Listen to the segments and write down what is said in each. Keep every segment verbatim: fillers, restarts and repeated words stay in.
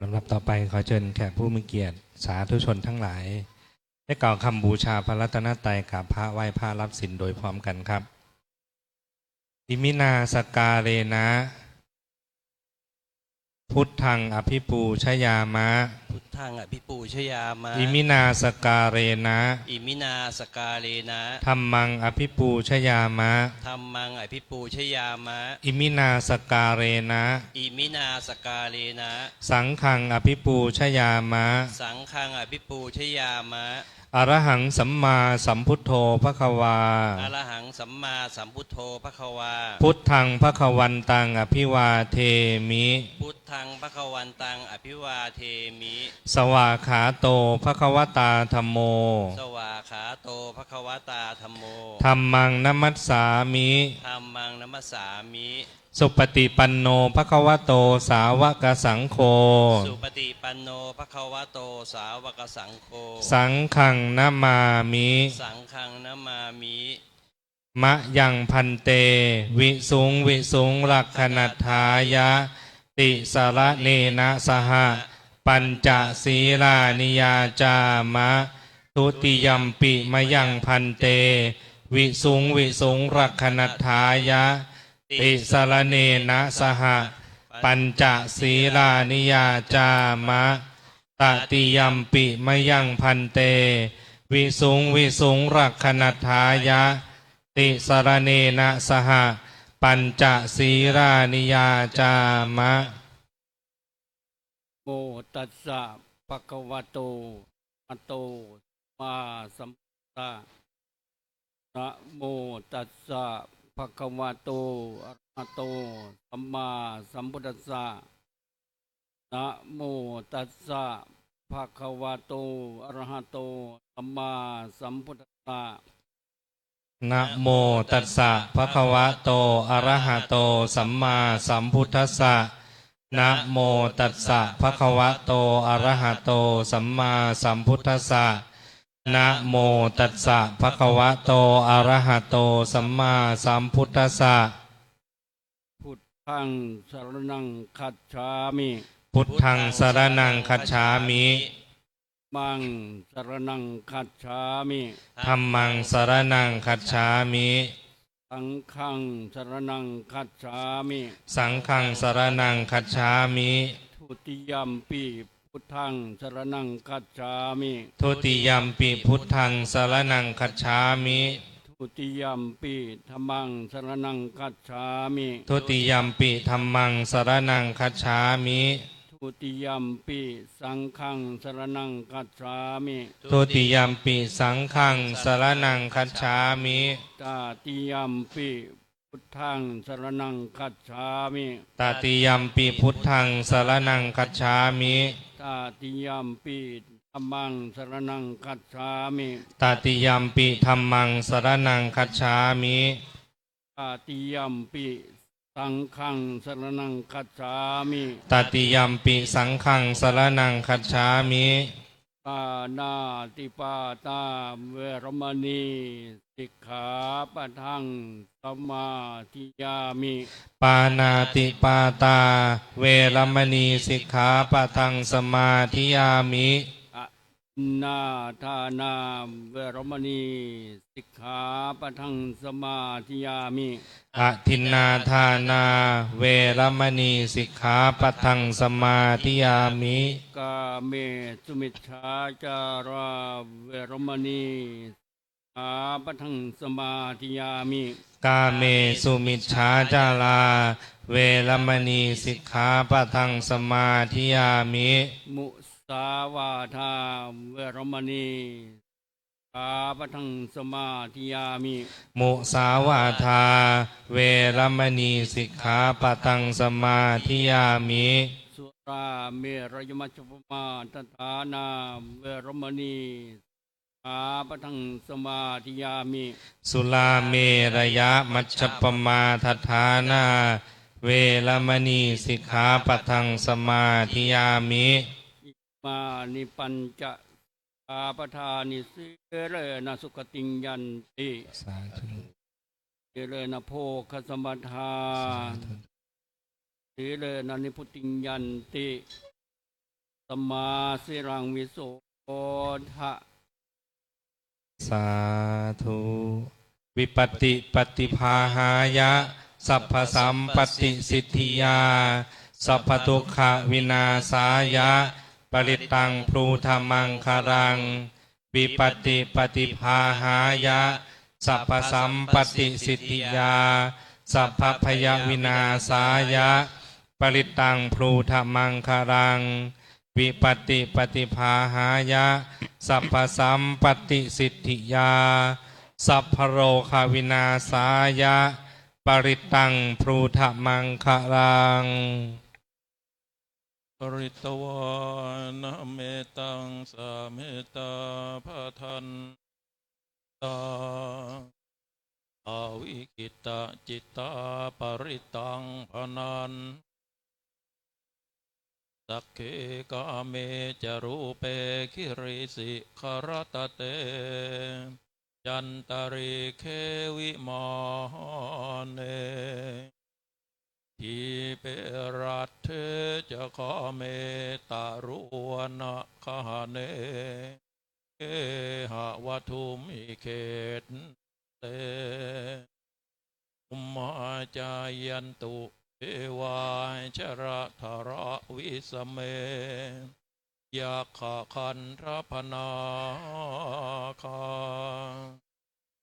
ลำดับต่อไปขอเชิญแขกผู้มีเกียรติสาธุชนทั้งหลาย ได้กล่าวคำบูชาพระรัตนตรัย กราบพระ ไหว้พระรับศีลโดยพร้อมกันครับ Iminā sakkārena buddhaṃ abhipūjayāma. Buddhaṃ abhipūjayāma. Iminā sakkārena Iminā sakkārena dhammaṃ abhipūjayāma. Dhammaṃ abhipūjayāma. Iminā sakkārena Iminā sakkārena saṅghaṃ abhipūjayāma. Saṅghaṃ abhipūjayāma. Arahaṃ sammāsambuddho bhagavā. Arahaṃ sammāsambuddho bhagavā. Buddhaṃ bhagavantaṃ abhivādemi. Buddhaṃ bhagavantaṃ abhivādemi. Svākkhāto bhagavatā dhammo. Svākkhāto bhagavatā dhammo. Dhammaṃ namassāmi. Dhammaṃ namassāmi. Supaṭipanno bhagavato sāvakasaṅgho. Supaṭipanno bhagavato sāvakasaṅgho. Saṅghaṃ namāmi. Saṅghaṃ namāmi. Mayaṃ bhante visuṃ visuṃ rakkhaṇatthāya tisaraṇena saha pañca sīlāni yācāma. Dutiyampi mayaṃ bhante visuṃ visuṃ rakkhaṇatthāya tisaraṇena saha pañca sīlāni yācāma. Tatiyampi mayaṃ bhante visuṃ visuṃ rakkhaṇatthāya tisaraṇena saha pañca sīlāni yācāma. Namo tassa bhagavato arahato sammāsambuddhassa. Namo tassa bhagavato arahato sammāsambuddhassa. Namo tassa bhagavato arahato sammāsambuddhassa. Namo tassa bhagavato arahato sammāsambuddhassa. Namo tassa bhagavato arahato sammāsambuddhassa. Namo tassa bhagavato arahato sammāsambuddhassa. Buddhaṃ saraṇaṃ gacchāmi. Buddhaṃ saraṇaṃ gacchāmi. Dhammaṃ saraṇaṃ gacchāmi. Dhammaṃ saraṇaṃ gacchāmi. Saṅghaṃ saraṇaṃ gacchāmi. Saṅghaṃ saraṇaṃ gacchāmi. Dutiyampi buddhaṃ saraṇaṃ gacchāmi. Dutiyampi buddhaṃ saraṇaṃ gacchāmi. Dutiyampi dhammaṃ saraṇaṃ gacchāmi. Dutiyampi dhammaṃ saraṇaṃ gacchāmi. Dutiyampi saṅghaṃ saraṇaṃ gacchāmi. Dutiyampi saṅghaṃ saraṇaṃ gacchāmi. Tatiyampi buddhaṃ saraṇaṃ gacchāmi. Tatiyampi buddhaṃ saraṇaṃ gacchāmi. Tatiyampi dhammaṃ saraṇaṃ gacchāmi. Tatiyampi dhammaṃ saraṇaṃ gacchāmi. Tatiyampi saṅghaṃ saraṇaṃ gacchāmi. Tatiyampi saṅghaṃ saraṇaṃ gacchāmi. Pāṇātipātā veramaṇī sikkhāpadaṃ samādiyāmi. Pāṇātipātā veramaṇī sikkhāpadaṃ samādiyāmi. Adinnādānā veramaṇī sikkhāpadaṃ samādiyāmi. Adinnādānā veramaṇī sikkhāpadaṃ samādiyāmi. Kāmesu micchācārā veramaṇī sikkhāpadaṃ samādiyāmi. Kāmesu micchācārā veramaṇī sikkhāpadaṃ samādiyāmi. Musāvādā veramaṇī sikkhāpadaṃ samādiyāmi. Musāvādā veramaṇī sikkhāpadaṃ samādiyāmi. Surāmerayamajjapamādaṭṭhānā veramaṇī sikkhāpadaṃ samādiyāmi. Surāmerayamajjapamādaṭṭhānā veramaṇī sikkhāpadaṃ samādiyāmi. Imāni pañca sikkhāpadāni. Sīlena sugatiṃ yanti. Sādhu. Sīlena bhogasampadā. Sādhu. Sīlena nibbutiṃ yanti. Tasmā sīlaṃ visodha. Sādhu. Vipattipaṭibāhāya sabbasampattisiddhiyā sabbadukkhavināsāya parittaṃ brūtha maṅgalaṃ. Vipattipaṭibāhāya sabbasampattisiddhiyā sabbabhayavināsāya parittaṃ brūtha maṅgalaṃ. Vipattipaṭibāhāya sabbasampattisiddhiyā sabbarogavināsāya parittaṃ brūtha maṅgalaṃ. Pharitvāna mettaṃ samettā bhadantā avikkhittacittā parittaṃ bhaṇanti sagge kāme ca rūpe girisikharataṭe cantalikkhe vimāne dīpe raṭṭhe ca gāme taruvanagahane gehavatthumhi khette bhummā cāyantu devā jalathalavisame yakkhagandhabbanāgā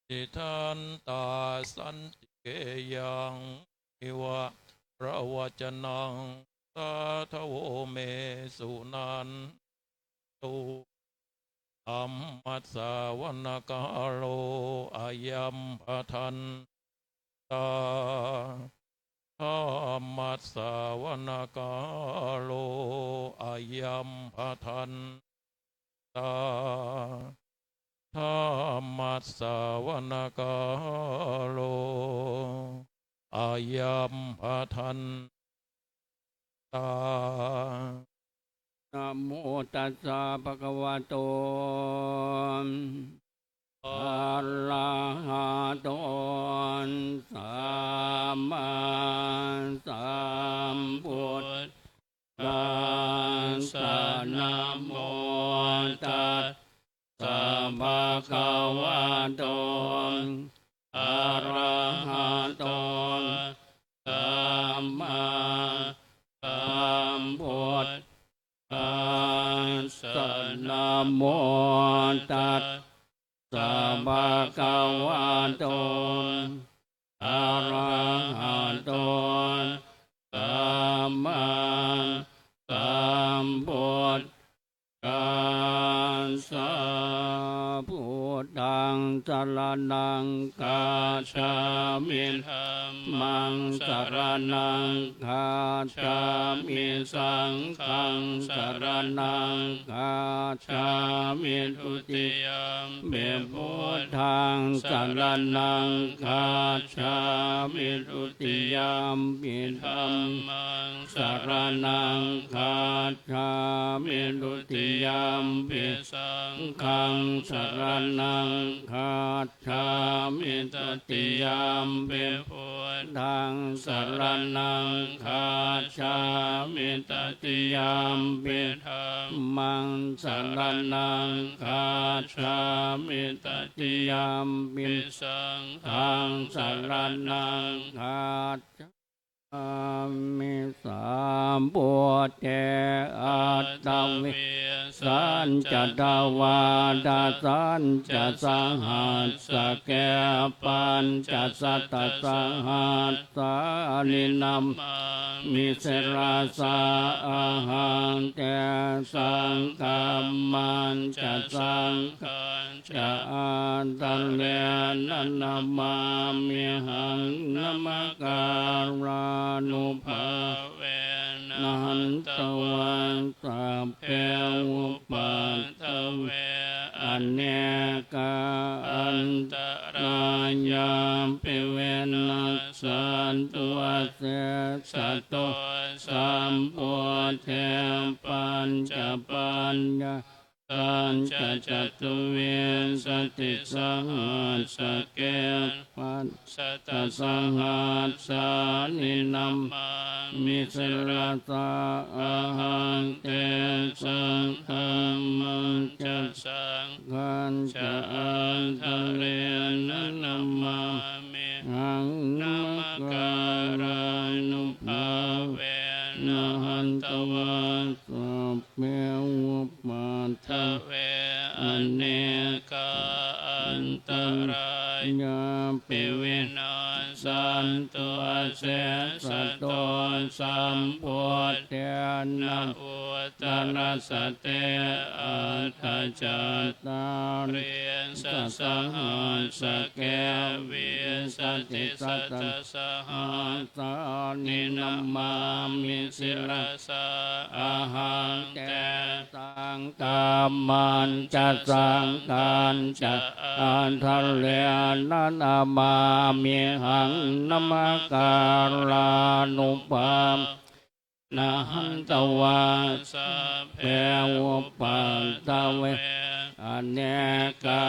tiṭṭhantā santike yaṃ munivaravacanaṃ sādhavo me suṇantu. Dhammassavanakālo ayambhadantā. Dhammassavanakālo ayambhadantā. Dhammassavanakālo ayambhadantā. Namo tassa bhagavato arahato sammāsambuddhassa. Namo tassa bhagavato arahato sammāsambuddhassa. Namo tassa bhagavato arahato sammāsambuddhassa. Buddhaṃ saraṇaṃ gacchāmi. Dhammaṃ saraṇaṃ gacchāmi. Saṅghaṃ saraṇaṃ gacchāmi. Dutiyampi buddhaṃ saraṇaṃ gacchāmi. Dutiyampi dhammaṃ saraṇaṃ gacchāmi. Dutiyampi saṅghaṃ saraṇaṃ gacchāmi. Tatiyampi buddhaṃ saraṇaṃ gacchāmi. Tatiyampi dhammaṃ saraṇaṃ gacchāmi. Tatiyampi saṅghaṃ saraṇaṃ gacchāmi. Sambuddhe aṭṭhavīsañca dvādasañca sahassake pañcasatasahassāni namāmi sirasā ahaṃ. Tesaṃ dhammañca saṅghañca ādarena namāmihaṃ. Namakārānubhāvena hantvā sabbe upaddave anekā antarāyāpi vinassantu asesato. Sambuddhe pañcapaññāsañca catuvīsatisahassake pañcasatasahassāni namāmi sirasā ahaṃ. Te saddhammañca saṅghañca ādarena namāmihaṃ. Namakārānubhāvena hantvā sabbe upaddave anekā antarāyāpi vinassantu asesato. Sambuddhe navuttarasate aṭṭhacattāḷīsasahassake vīsatisatasahassāni namāmi sirasā ahaṃ. Tesaṃ dhammañca saṅghañca ādarena namāmihaṃ. Namakārānubhāvena hantvā sabbe upaddave anekā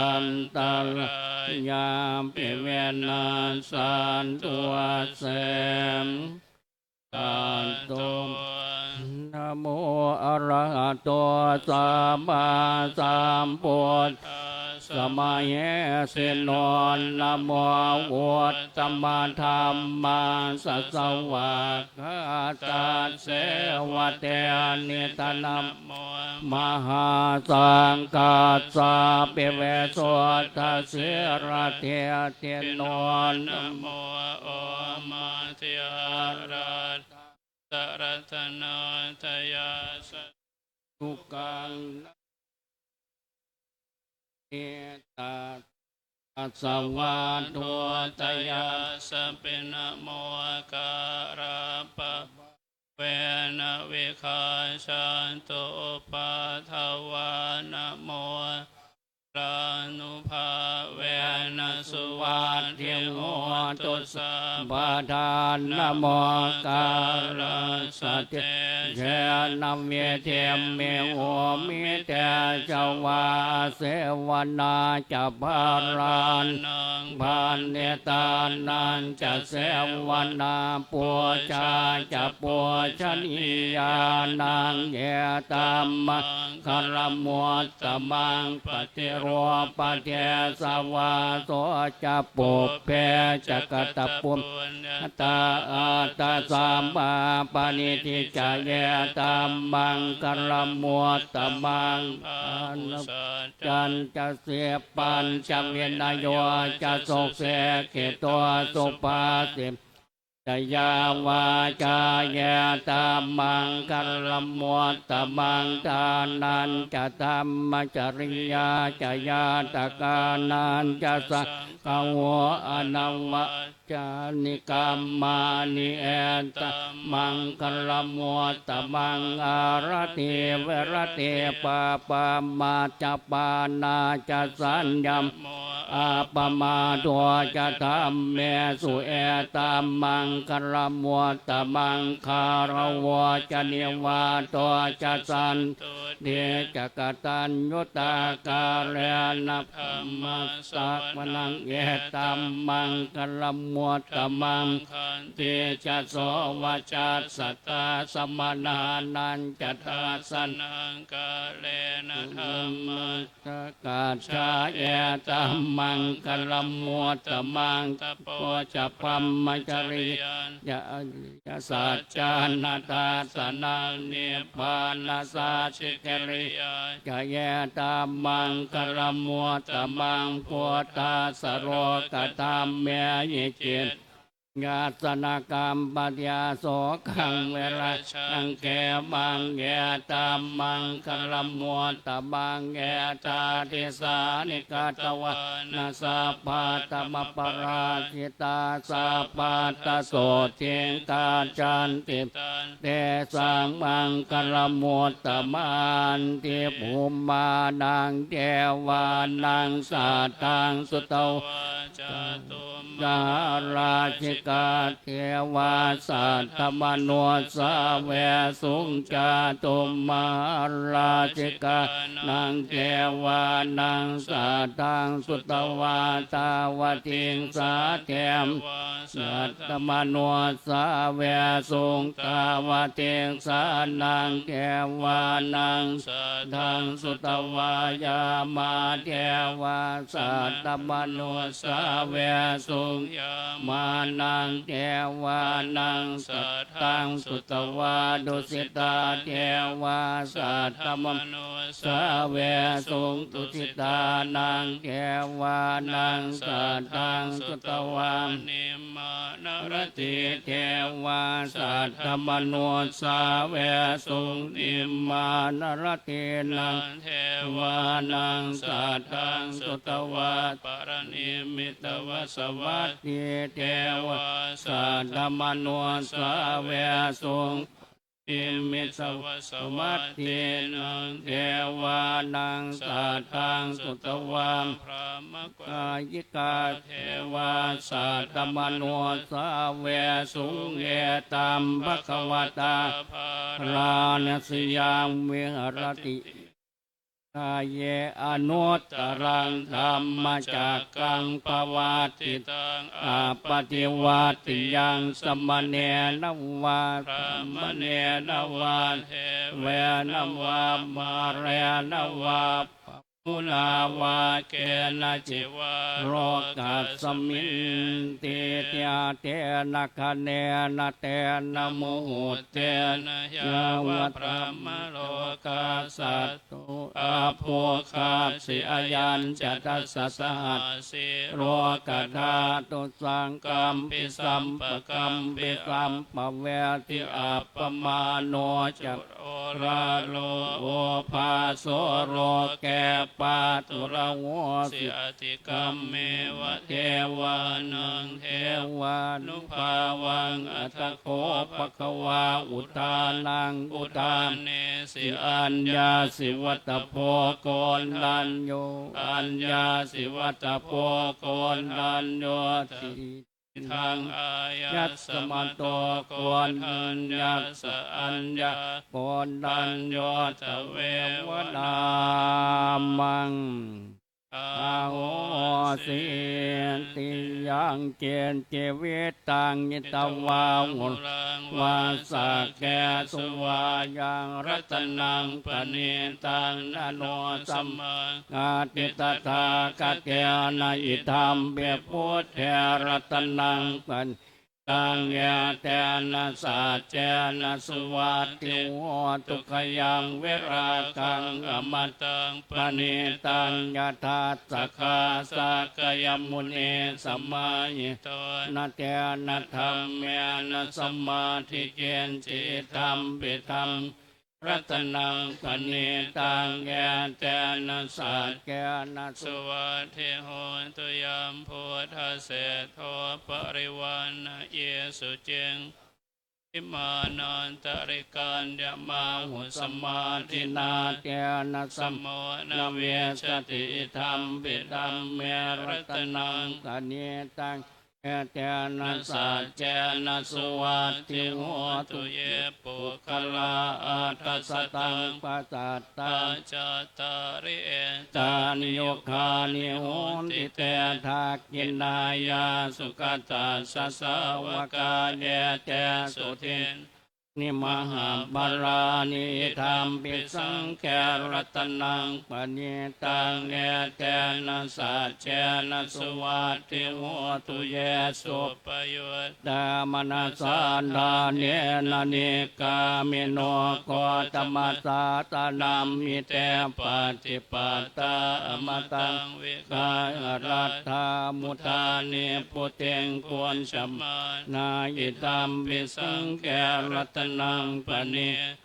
antarāyāpi vinassantu asesato. Namo arahato sammāsambuddhassa mahesino. Namo uttamadhammassa svākkhātasseva tenidha. Namo mahāsaṅghassāpi visuddhasīladiṭṭhino. Namo omātyāraddhassa ratanattayassa dukkhaṃ netassāvādo tayassapi. Namokārappabhāvena vigacchantu upaddavā. Namokārānubhāvena suvatthi hotu sabbadā. Namokārassa tejena vidhimhi homi tejavā. Asevanā ca bālānaṃ paṇḍitānañca sevanā pūjā ca pūjanīyānaṃ etammaṅgalamuttamaṃ. Paṭirūpadesavāso ca pubbe ca katapuññatā attasammāpaṇidhi ca etammaṅgalamuttamaṃ. Bāhusaccañca sippañca vinayo ca susikkhito subhāsitā ca yā vācā etammaṅgalamuttamaṃ. Dānañca dhammacariyā ca ñātakānañca saṅgaho anavajjāni kammāni etammaṅgalamuttamaṃ. Āratī viratī pāpā majjapānā ca saññamo appamādo ca dhammesu etammaṅgalamuttamaṃ. Gāravo ca nivāto ca santuṭṭhī ca kataññutā kālena dhammassavanaṃ etammaṅgalamuttamaṃ. Khantī ca sovacassatā samaṇānañca dassanaṃ kālena dhamma sakkhātā etammaṅgalamuttamaṃ. Tapo ca brahmacariyañca ariyasaccāna dassanaṃ nibbānasacchikiriyā ca etammaṅgalamuttamaṃ. Phuṭṭhassa lokadhammehi cit taṃ na kampati asokaṃ virajaṃ khemaṃ etammaṅgalamuttamaṃ. Etādisāni katvāna sabbatthamaparājitā sabbattha sotthiṃ gacchanti taṃ tesaṃ maṅgalamuttamanti. Bhummānaṃ devānaṃ saddaṃ sutvā cātummahārājikā tā devā saddamanussāvesuṃ. Cātummahārājikānaṃ devānaṃ saddaṃ sutvā tāvatiṃsā devā saddamanussāvesuṃ. Tāvatiṃsānaṃ devānaṃ saddaṃ sutvā yāmā devā saddamanussāvesuṃ. Yāmānaṃ devānaṃ saddaṃ sutvā tusitā devā saddamanussāvesuṃ. Tusitānaṃ devānaṃ saddaṃ sutvā nimmānaratī devā saddamanussāvesuṃ. Nimmānaratīnaṃ devānaṃ saddaṃ sutvā paranimmitavasavattī devā saddamanussāvesuṃ. Paranimmitavasavattīnaṃ devānaṃ saddaṃ sutvā brahmakūjikā devā saddamanussāvesuṃ. Etambhagavatā bārāṇasiyaṃ viharati gāme anuttaraṃ dhammacakkaṃ pavattitaṃ appaṭivattiyaṃ samaṇena vā brāhmaṇena vā devena vā mārena vā brahmunā vā kenaci vā lokasminti. Tena khaṇena tena muhuttena yāva brahmalokā saddo abbhuggacchi. Ayañca dasasahassī lokadhātu saṅkampi sampakampi sampavedhi. Appamāṇo ca gurū rāro obhāso loke pāturahosi. Atikkāmeva devānaṃ devānubhāvaṃ. Atha kho bhagavā udānaṃ udānesi: Aññāsi vata bho Koṇḍañño, aññāsi vata bho Koṇḍaññoti. Idamāyasmato Koṇḍaññassa aññākoṇḍañño tveva nāmaṃ ahosīti. Yaṅkiñci vittaṃ idha vā huraṃ vā saggesu vā yaṃ ratanaṃ paṇītaṃ na no samaṃ atthi tathāgatena idampi buddhe ratanaṃ paṇī taṃ etena saccena suvatthi hotu. Khayaṃ virāgaṃ amataṃ paṇītaṃ yadajjhagā sakyamunī samāhito na tena dhammena samatthi kiñci idampi dhamme ratanaṃ paṇītaṃ etena saccena suvatthi hotu. Yambuddhaseṭṭho parivaṇṇayī suciṃ vimānantarikaññamāhu samādhinā tena samo na vijjati idampi dhamme ratanaṃ paṇītaṃ etena saccena suvatthi hotu. Ye puggalā aṭṭha sataṃ pasaṭṭhā cattāri etāni yugāni honti te dakkhiṇeyyā sugatassa sāvakā etesu dinnā ni mahapphalāni idampi saṅghe ratanaṃ paṇītaṃ etena saccena suvatthi hotu. Ye suppayuttā manasā daḷhena nikkāmino gotamasāsanamhi te pattipattā amataṃ vigayha laddhā mudhā nibbutiṃ bhuñjamānā idampi saṅghe ratanaṃ paṇītaṃ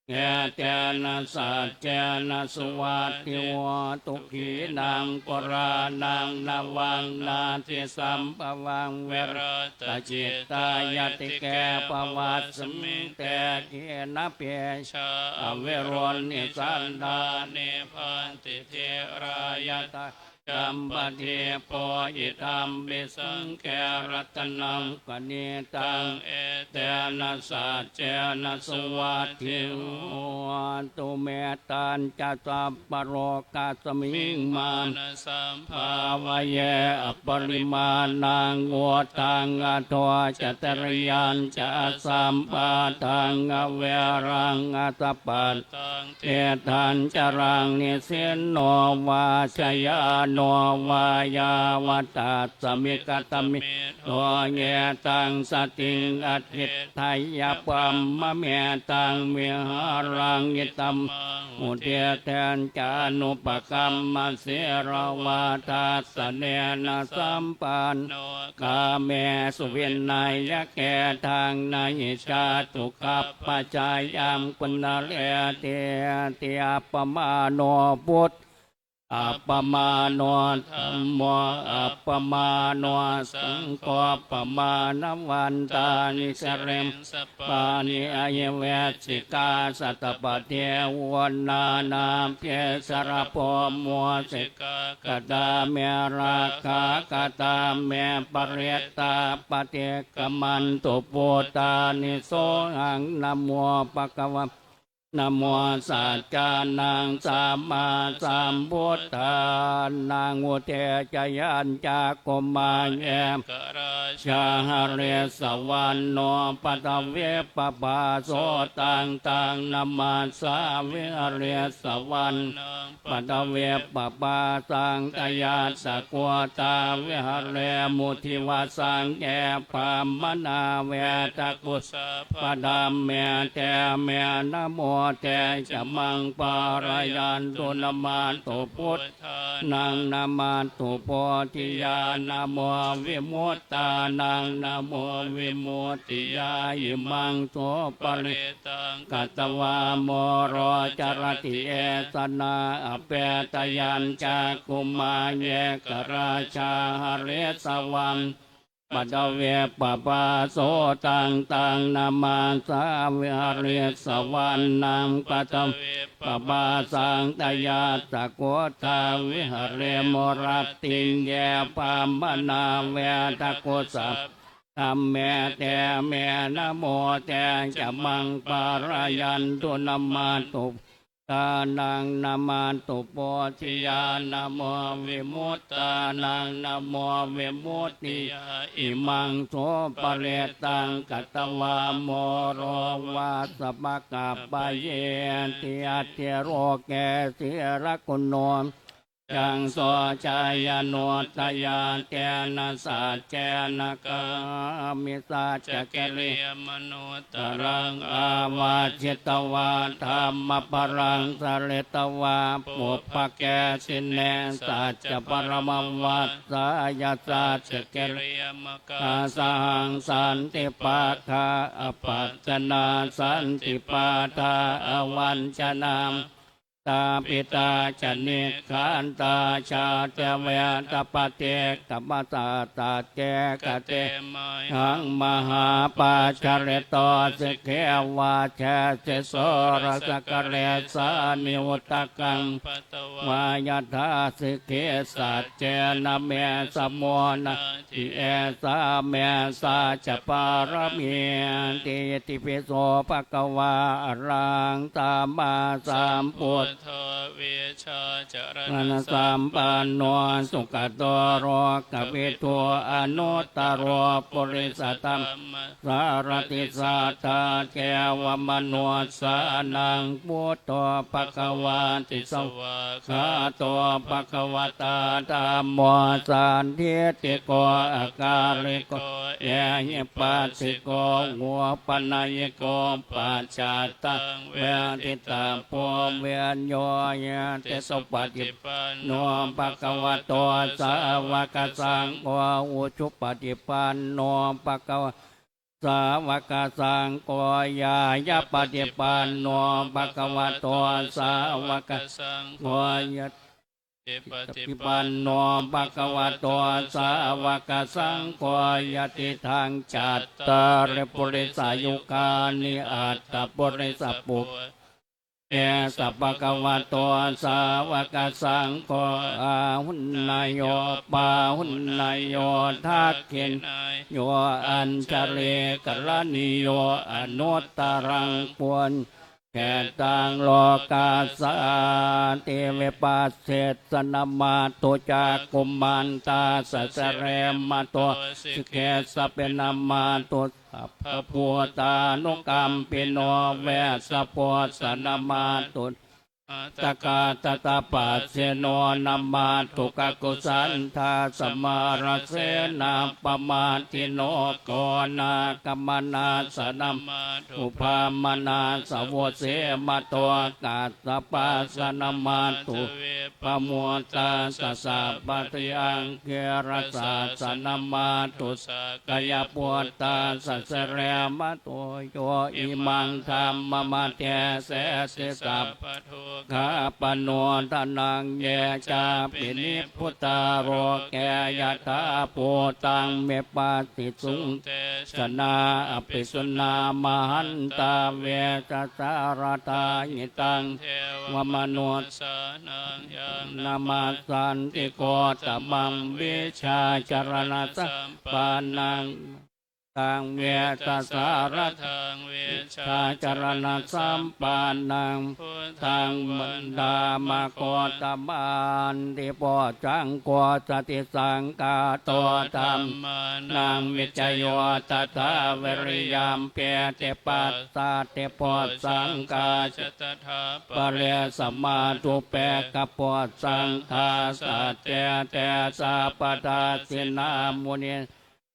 etena saccena suvatthi hotu. Khīṇaṃ purāṇaṃ navaṃ natthi sambhavaṃ virattacittāyatike bhavasmiṃ te khīṇabījā avirūḷhichandā nibbanti dhīrā yathā Sampādinno idampi saṅghe ratanaṃ paṇītaṃ, etena saccena suvatthi hotu. Mettañca sabbalokasmiṃ mānasam bhāvaye aparimāṇaṃ, uddhaṃ adho ca tiriyañca asambādhaṃ averaṃ asapattaṃ. Tiṭṭhañcaraṃ nisinno vā sayāno vā yāvatassa vigatamiddho, etaṃ satiṃ adhiṭṭheyya brahmametaṃ vihāraṃ idham hu. Diṭṭhiñca anupagamma sīlavā dassanena sampanno, kāmesu vineyya gedhaṃ na hi jātu gabbhaseyyaṃ punaretīti. Appamāṇo buddho, appamāṇo dhammo, appamāṇo saṅgho, pamāṇavantāni sirīsa pāni ahi vicchikā satapadī uṇṇānābhī sarabū mūsikā, katā me rakkhā katā me parittā, paṭikkamantu bhūtāni sohaṃ namo bhagavato namo saccānaṃ sammāsambuddhānaṃ. Udetayañcakkhumā ekarājā harissavaṇṇo paṭhavippabhāso, taṃ taṃ namassāmi harissavaṇṇaṃ paṭhavippabhāsaṃ, tayajja guttā viharemu divasaṃ. Ye brāhmaṇā vedagū sabbadhamme, te me namo te ca maṃ pālayantu. Namatthu buddha namatthu bodhiyā, namo vimuttānaṃ namo vimuttiyā. Imaṃ suparittaṃ katvā moro carati esanā. Apetayañcakkhumā ekarājā harissavaṇṇo paṭhavippabhāso, taṃ taṃ namassāmi harissavaṇṇaṃ paṭhavippabhāsaṃ, tayajja guttā viharemu rattiṃ. Ye brāhmaṇā vedagū sabbadhamme, te me namo te ca maṃ pālayantu. Namatthu buddhānaṃ namatthu bodhiyā, namo vimuttānaṃ namo vimuttiyā. Imaṃ suparittaṃ katvā moro vāsamakappayīti. Atthi loke sīlaguṇo yaṃ, so cāyanuddayā tena saccena kāhāmi saccakiriyamanuttaraṃ. Āvajjitvā dhammabalaṃ saritvā pubbake jine, saccabalamavassāya saccakiriyamakāsahaṃ. Santi pakkhā apattanā, santi pādā avañcanā, mātā pitā ca nikkhantā, jātaveda paṭikkama. Satta te kate mayhaṃ mahāpajjalito, sikkhivā deseti soḷasa karīsāni, udakaṃ patvā yathā sikhī, saccena me sammodati, esā me saccapāramīti. Itipi so bhagavā arahaṃ sammāsambuddho, vijjācaraṇasampanno sugato lokavidū, anuttaro purisadammasārathi satthā devamanussānaṃ buddho bhagavāti. Svākkhāto bhagavatā dhammo, sandiṭṭhiko akāliko ehipassiko opanayiko paccattaṃ veditabbo viññūhīti. Supaṭipanno bhagavato sāvakasaṅgho, ujupaṭipanno bhagavato sāvakasaṅgho, ñāyapaṭipanno bhagavato sāvakasaṅgho, ñāyapaṭipanno bhagavato sāvakasaṅgho, yadidaṃ cattāri purisayugāni aṭṭha purisapuggalā esa bhagavato sāvakasaṅgho, āhuneyyo pāhuneyyo dakkhiṇeyyo añjalikaraṇīyo anuttaraṃ puññakkhettaṃ lokassāti. Vipassi ssa namatthu cakkhumantassa sirīmato, hrisikesapi namatthu sabbabhūtānukampino, vessabhussa namatthu ñātakassa tapassino, namatthu kakusandhassa mārasenappamaddino, konāgamanassa namatthu brāhmaṇassa vusīmato, kassapassa namatthu vippamuttassa sabbadhi, aṅgīrasassa namatthu sakyaputtassa sirīmato, yo imaṃ dhammamaddesi sabba dukkhāpanūdanaṃ, ye cāpi nibbutā loke yathābhūtaṃ vipassisuṃ, te janā apisuṇā mahantā vītasāradā, hitaṃ devamanussānaṃ yaṃ namassanti gotamaṃ, vijjācaraṇasam pannaṃ taṃ vītasāradaṃ, vijjācaraṇasampannaṃ buddhaṃ vandāma gotamanti. Bojjhaṅgo satisaṅkhāto dhammānaṃ vicayo tathā, viriyampītipassaddhi bojjhaṅgā ca tathāpare, samādhupekkhabojjhaṅgā sattete sabbadassinā, muni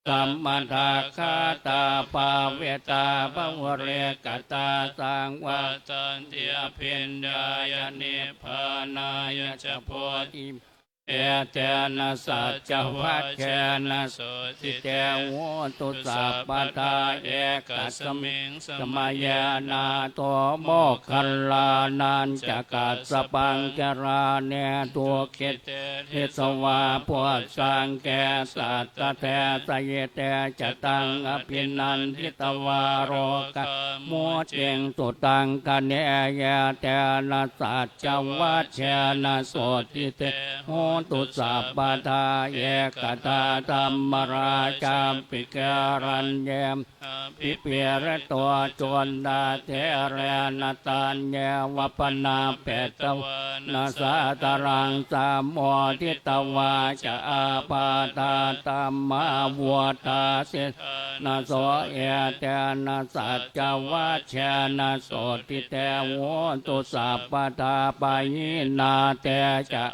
sammadakkhātā bhāvitā bahulīkatā, saṃvattanti abhiññāya nibbānāya ca bodhimaṇḍe, etena saccavajjena sotthi te hotu sabbadā. Ekasmiṃ samaye nātho moggallānañca kassapaṃ, gilāne dukkhite disvā bojjhaṅge satta desayi, te ca taṃ abhinanditvā rogā mucciṃsu taṅkhaṇe, etena saccavajjena sotthi te hotu sabbadā. Ekadā dhammarājāpi gelaññe abhipīḷito cundattherena, taññeva bhaṇāpetvāna sādaraṃ, sammoditvā ca ābādhā tamhā vuṭṭhāsi ṭhānaso, etena saccavajjena sotthi te hotu sabbadā. Pahīnā te ca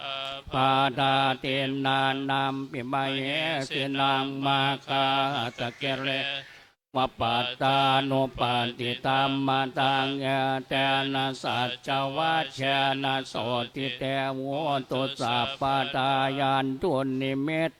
ābādhā tiṇṇannampi mahesinaṃ, maggāhatakilesāva pattānuppattidhammataṃ, etena saccavajjena sotthi te hotu sabbadā. Yandunnimit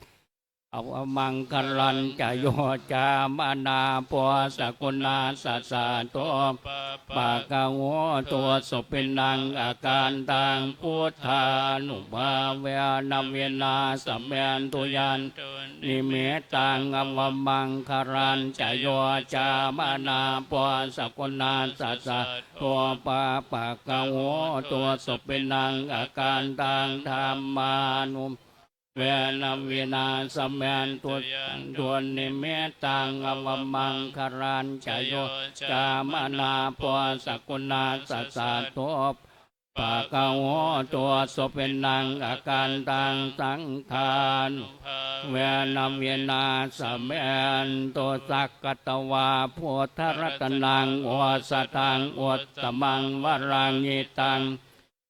avamaṅgalañca yo cāmanāpo sakuṇassa saddo, pāpaggaho dussupinaṃ akantaṃ, buddhānubhāvena vināsamentu. Yandunnimittaṃ avamaṅgalañca yo cāmanāpo sakuṇassa saddo, pāpaggaho dussupinaṃ akantaṃ, dhammānu bhāvena vināsamentu. Yandunnimittaṃ avamaṅgalañca yo cāmanāpo sakuṇassa saddo, pāpaggaho dussupinaṃ akantaṃ, saṅghānubhāvena vināsamentu. Sakkatvā buddharatanaṃ osathaṃ uttamaṃ varaṃ, hitaṃ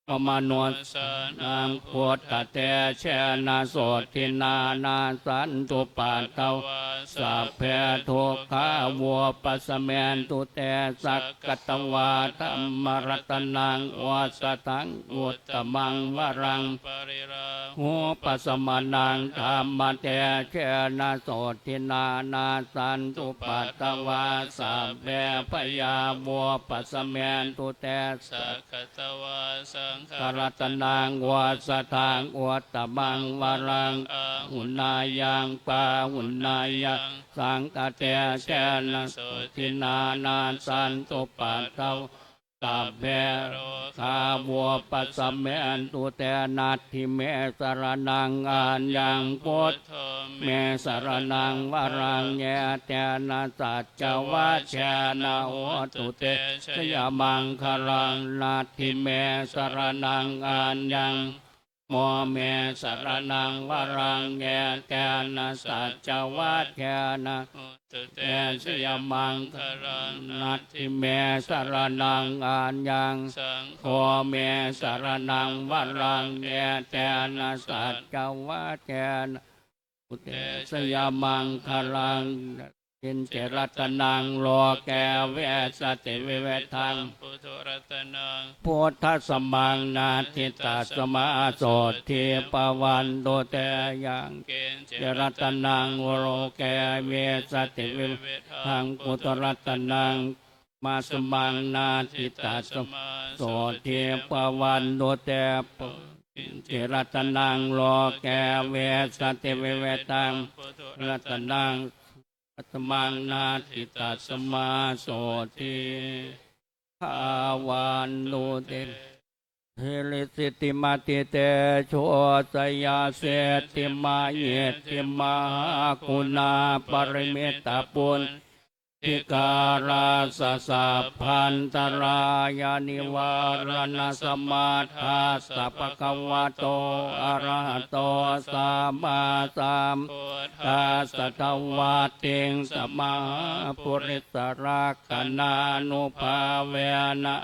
devamanussānaṃ buddhatejena sotthinā, nassantupaddavā sabbe dukkhā vūpasamentu te. Sakkatvā dhammaratanaṃ osathaṃ uttamaṃ varaṃ, pariḷāhūpasamanaṃ dhammatejena sotthinā, nassantupaddavā sabbe bhayā vūpasamentu te. Sakkatvā saṅgharatanaṃ osathaṃ uttamaṃ varaṃ, āhuneyyaṃ pāhuneyyaṃ saṅghatejena sotthinā, nassantupaddavā sabbe rogā vūpasamentu te. Natthi me saraṇaṃ aññaṃ, buddho me saraṇaṃ varaṃ, etena saccavajjena hotu te jayamaṅgalaṃ. Natthi me saraṇaṃ aññaṃ, dhammo me saraṇaṃ varaṃ, etena saccavajjena hotu te jayamaṅgalaṃ. Natthi me saraṇaṃ aññaṃ, saṅgho me saraṇaṃ varaṃ, etena saccavajjena hotu te jayamaṅgalaṃ. Yaṃ kiñci ratanaṃ loke vijjati vividhaṃ puthu, ratanaṃ buddhasamaṃ natthi, tasmā sotthī bhavantu te. Yaṃ kiñci ratanaṃ loke vijjati vividhaṃ puthu, ratanaṃ dhammasamaṃ natthi, tasmā sotthī bhavantu te. Yaṃ kiñci ratanaṃ loke vijjati vividhaṃ puthu, ratanaṃ dhammasamaṃ natthi, tasmā sotthī bhavantu te. Hirisiddhimatitejojayasiddhimahiddhimahāguṇāparimitapuññasampadaṃ, sabbantarāyanivāraṇasamatthassa bhagavato arahato sammāsambuddhassa dvattiṃsamahāpurisalak khaṇānubhāvena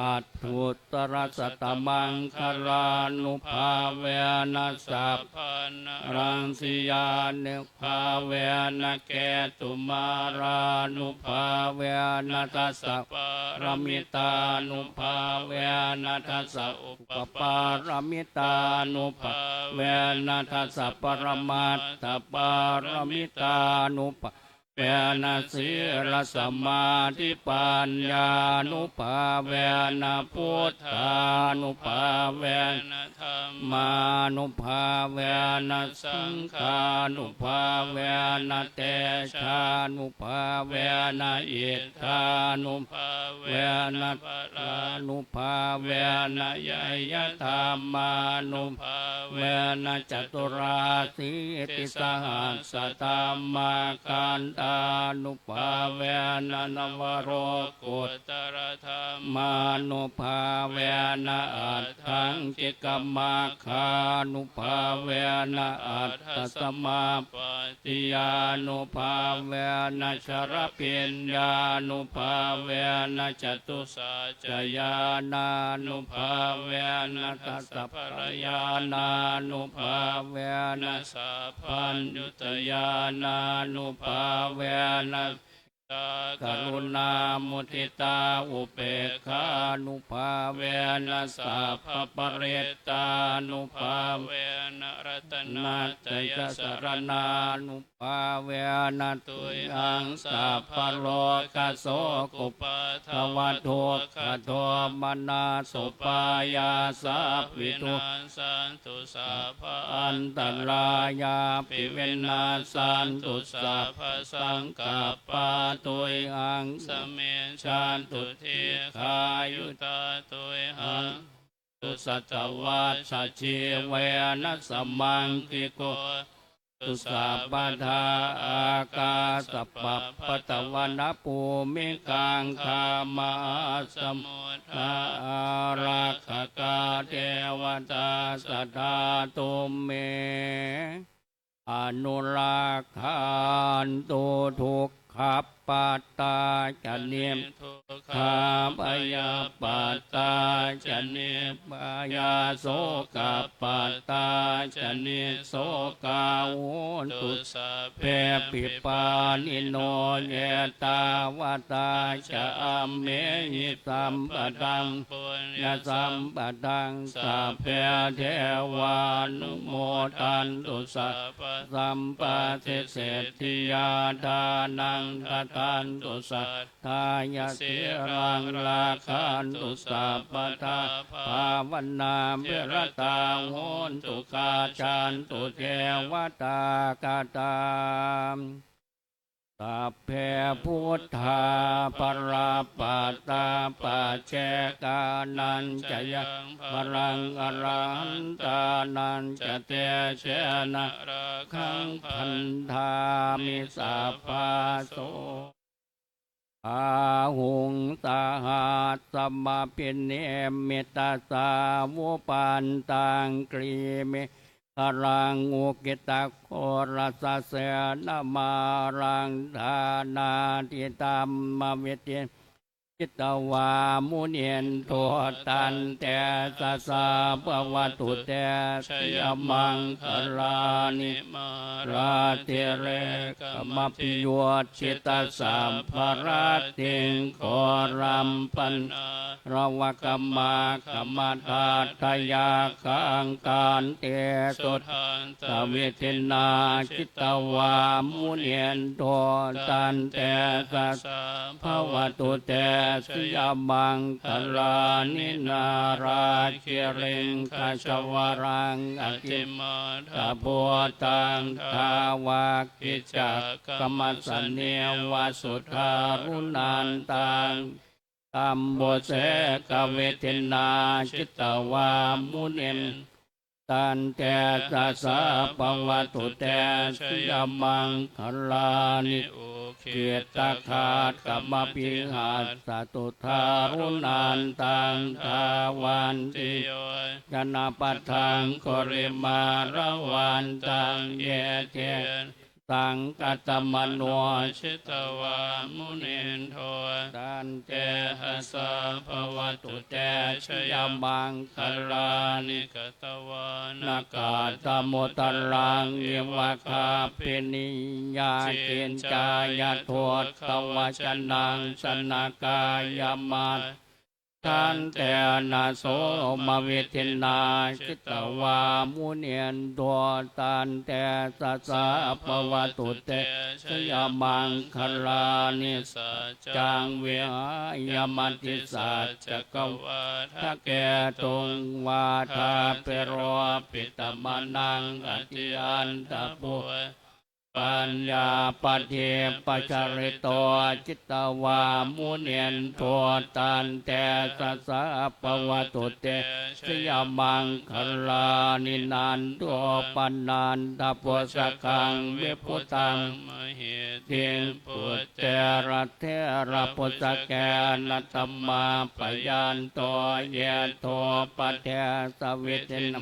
aṭṭhuttarasatamaṅgalānubhāvena sabbaraṃsiyānubhāvena ketumālānubhāvena dasapāramitānubhāvena dasa upapāramitānubhāvena dasa paramatthapāramitānubhāvena sīlasamādhipaññānubhāvena buddhānubhāvena dhammānubhāvena saṅghānubhāvena tejānubhāvena iddhānubhāvena balānubhāvena ñeyyadhammānubhāvena caturāsītisahassadhammakkhandhānubhāvena navalokuttaradhammānubhāvena aṭṭhaṅgikamaggānubhāvena aṭṭhasamāpattiyānubhāvena chaḷabhiññānubhāvena catusaccañāṇānubhāvena dasabalañāṇānubhāvena sabbaññutañāṇānubhāvena karuṇāmuditāupekkhānubhāvena sabbaparittānubhāvena ratanattayasaraṇānubhāvena tuyhaṃ sabbarogasokupaddavadukkhadomanassupāyāsā vinassantu sabbaantarāyāpi vinassantu sabbasaṅkappā tuyhaṃ samijjhantu dīghāyutā tuyhaṃ satavassajīvena samaṅgiko tu sabbadā. Ākāsapabbatavanabhūmigaṅgāmahāsamuddā ārakkhakā devatā sadā tumhe anurakkhantu. Dukkhappattā ca niddukkhā bhayappattā ca nibbhayā sokappattā ca nissokā hontu sabbepi pāṇino. Ettāvatā ca amhehi sambhataṃ puññasampadaṃ sabbe devānumodantu sabbasampattisiddhiyā. Dānaṃ dadantu saddhāya sīlaṃ rakkhantu sabbadā bhāvanābhiratā hontu gacchantu devatāgatā. Sabbe buddhā balappattā paccekānañca yaṃ balaṃ arahantānañca tejena rakkhaṃ bandhāmi sabbaso. Bāhuṃ sahassamabhinimmitasāvudhantaṃ grīmekhalaṃ uditaghorasasenamāraṃ dānādidhammavidhinā jitavā munindo tantejasā bhavatu te jayamaṅgalāni. Mārātirekamabhiyujjhitasabbarattiṃ ghorampanāḷavakamakkhamathaddhayakkhaṃ khantīsudantavidhinā jitavā munindo tantejasā bhavatu te jayamaṅgalāni. Nāḷāgiriṃ gajavaraṃ atimattabhūtaṃ dāvaggicakkamasanīva sudāruṇantaṃ mettambusekavidhinā jitavā munindo tantejasā bhavatu te jayamaṅgalāni. Ukkhittakhaggamatihatthasudāruṇantaṃ dhāvantiyojanapathaṅgulimālavantaṃ iddhī saṅkhatamano jitavā munindo tantejasā bhavatu te jayamaṅgalāni. Katvāna kaṭṭhamudaraṃ iva gabbhinīyā ciñcāya duṭṭhavacanaṃ janakāyamajjhe santena somavidhinā jitavā munindo tantejasā bhavatu te jayamaṅgalāni. Saccaṃ vihāya matisaccakavādaketuṃ vādābhiropitamanaṃ atiandhabhū paññāpadīpajalito jitavā munindo tantejasā bhavatu te jayamaṅgalāni. Nandopanandabhujagaṃ vibudhaṃ mahiddhiṃ puttena therabhujagena damāpayanto iddhūpadesavidhinā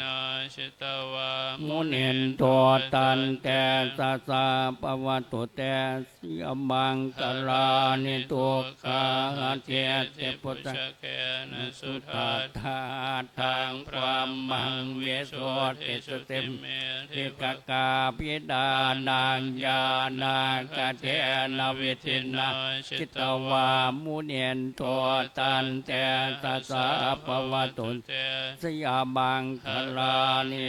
jitavā munindo tantejasā bhavatu te jayamaṅgalāni. Duggāhadiṭṭhibhujagena sudaṭṭhahatthaṃ brahmaṃ visuddhijutimiddhibakābhidhānaṃ ñāṇāgadena vidhinā jitavā munindo tantejasā bhavatu te jayamaṅgalāni.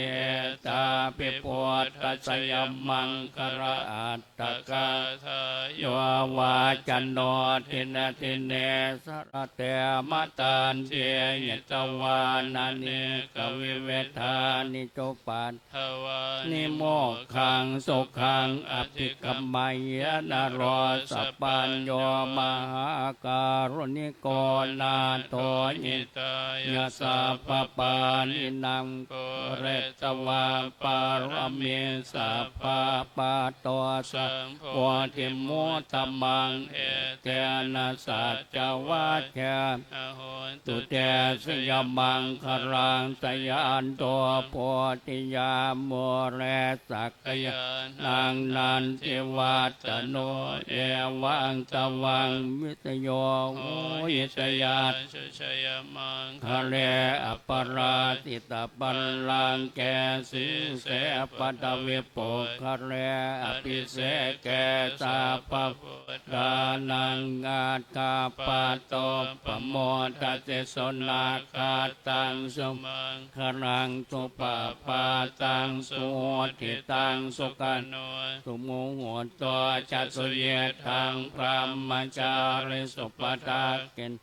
Etāpi buddhajayamaṅgalaaṭṭhagāthā yo vācano dinadine sarate matandī hitvānanekavividhāni cupaddavāni mokkhaṃ sukhaṃ adhigameyya naro sapañño. Mahākāruṇiko nātho hitāya sabbapāṇinaṃ pūretvā pāramī sabbā patto sambodhimuttamaṃ etena saccavajjena hotu te jayamaṅgalaṃ. Jayanto bodhiyā mūle sakyānaṃ nandivaḍḍhano evaṃ tvaṃ vijayo hohi jayassu jayamaṅgale aparājitapallaṅke sīse paṭhavipokkhare abhiseke sabbabuddhānaṃ aggappatto pamodati. Sunakkhattaṃ sumaṅgalaṃ supabhātaṃ suhuṭṭhitaṃ sukhaṇo sumuhutto ca suyiṭṭhaṃ brahmacārisu padakkhiṇaṃ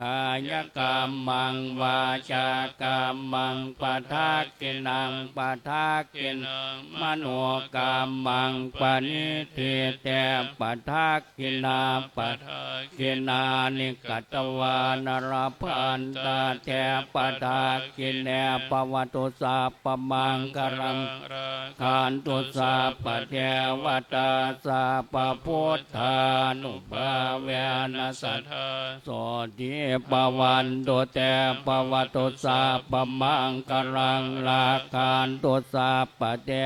kāyakammaṃ vācākammaṃ padakkhiṇaṃ, padakkhiṇaṃ manokammaṃ paṇidhī te padakkhiṇā, padakkhiṇāni katvāna labhantatthe padakkhiṇe. Bhavatu sabbamaṅgalaṃ, rakkhantu sabbadevatā, sabbabuddhānubhāvena sadā sotthī bhavantu te. Bhavatu sabbamaṅgalaṃ, rakkhantu sabbade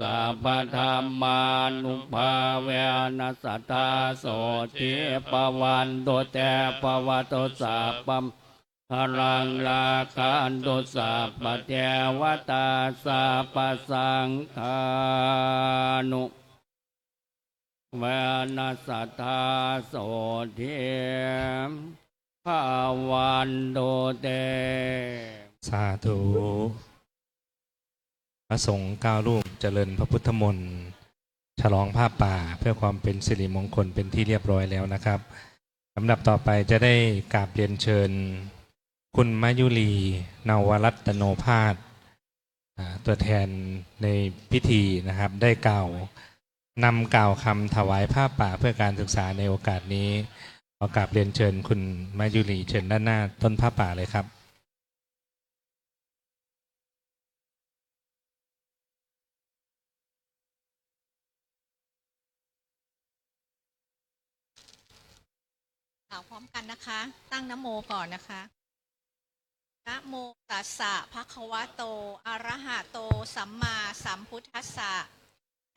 sabbadhammānubhāvena sadā sotthī bhavantu te. Bhavatu sabbamaṅgalaṃ, rakkhantu sabbadevatā, sabbasaṅghānubhāvena sadā sotthī bhavantu te. สาธุ พระสงฆ์เก้ารูปเจริญพระพุทธมนต์ ฉลองผ้าป่าเพื่อความเป็นสิริมงคลเป็นที่เรียบร้อยแล้วนะครับ ลำดับต่อไปจะได้กราบเรียนเชิญ คุณมายุรี นวรัตโนภาส อ่า ตัวแทนในพิธีนะครับ ได้กล่าว นำกล่าวคำถวายผ้าป่าเพื่อการศึกษาในโอกาสนี้ ขอกราบเรียนเชิญคุณมายุรี เชิญด้านหน้าต้นผ้าป่าเลยครับ กล่าวพร้อมกันนะคะ ตั้งนะโมก่อนนะคะ Namo tassa bhagavato arahato sammāsambuddhassa.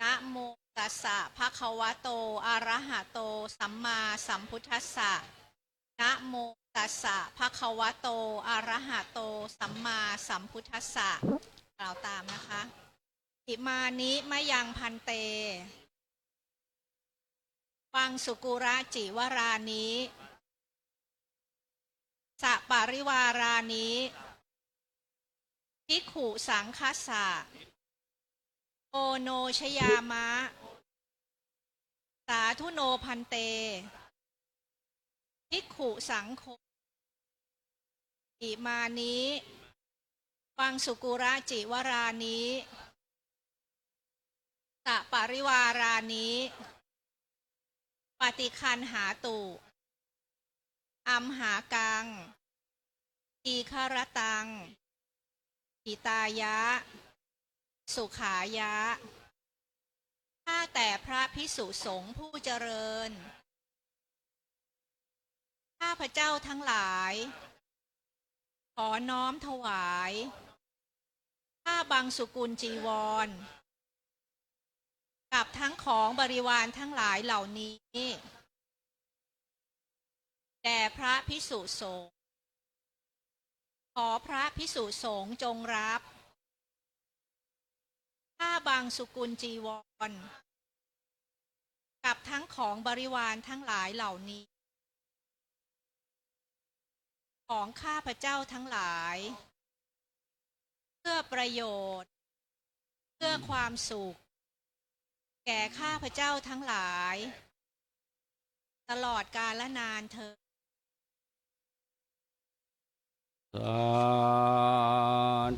Namo tassa bhagavato arahato sammāsambuddhassa. Namo tassa bhagavato arahato sammāsambuddhassa. กล่าวตามนะคะ Imāni mayaṃ bhante paṃsukūlacīvarāni saparivārāni bhikkhusaṅghassa oṇojayāma. Sādhu no bhante bhikkhusaṅgho imāni paṃsukūlacīvarāni saparivārāni paṭiggaṇhātu amhākaṃ dīgharattaṃ hitāya sukhāya. ข้าแต่พระภิกษุสงฆ์ผู้เจริญ ข้าพเจ้าทั้งหลาย ขอน้อมถวาย ผ้าบังสุกุลจีวร กับทั้งของบริวารทั้งหลายเหล่านี้ แด่พระภิกษุสงฆ์ ขอพระภิกษุสงฆ์จงรับ ผ้าบังสุกุลจีวร กับทั้งของบริวารทั้งหลายเหล่านี้ ของข้าพเจ้าทั้งหลาย เพื่อประโยชน์ เพื่อความสุข แก่ข้าพเจ้าทั้งหลาย ตลอดกาลนานเทอญ สา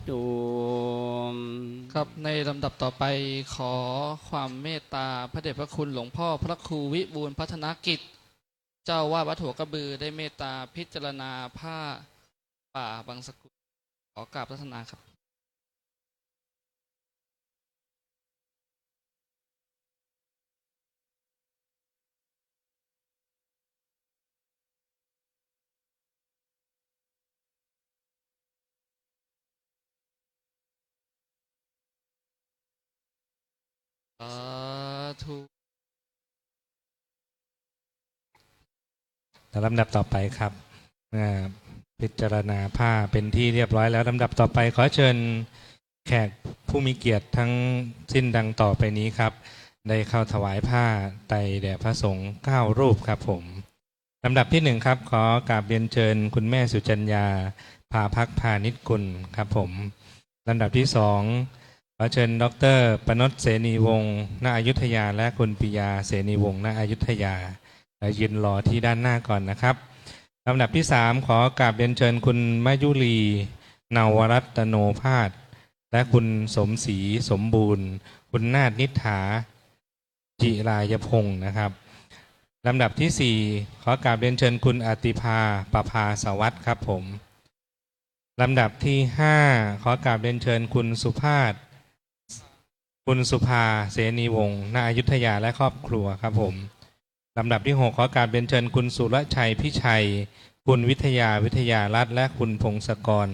ธุ ครับ ในลำดับต่อไปขอความเมตตาพระเดชพระคุณหลวงพ่อพระครูวิบูลย์พัฒนกิจ เจ้าอาวาสวัดหัวกระบือ ได้เมตตาพิจารณาผ้าป่าบังสกุล ขอกราบอาราธนาครับ สาธุ ลำดับต่อไปครับ อ่า พิจารณาผ้าเป็นที่เรียบร้อยแล้ว ลำดับต่อไปขอเชิญแขกผู้มีเกียรติทั้งสิ้นดังต่อไปนี้ครับ ได้เข้าถวายผ้าไตรแด่พระสงฆ์เก้ารูปครับผม ลำดับที่หนึ่งครับ ขอกราบเรียนเชิญคุณแม่สุจัญญา ภาพักพานิชกุลครับผม ลำดับที่สอง ขอเชิญดอกเตอร์ ปนช เสนีวงศ์ ณ อยุธยา และคุณปิยา เสนีวงศ์ ณ อยุธยา และยืนรอที่ด้านหน้าก่อนนะครับ ลำดับที่สามขอกราบเรียนเชิญคุณมยุรี นวรัตโนภาส และคุณสมศรีสมบูรณ์ คุณนาถนิษฐา จิรายพงศ์นะครับ ลำดับที่สี่ขอกราบเรียนเชิญคุณอติภา ประภาสวัสดิ์ครับผม ลำดับที่ห้าขอกราบเรียนเชิญคุณสุภาส คุณสุภา เสนีวงศ์ ณ อยุธยา และครอบครัวครับผม ลำดับที่หกขอกราบเรียนเชิญคุณสุรชัย พิชัย คุณวิทยา วิทยารัตน์ และคุณพงศกร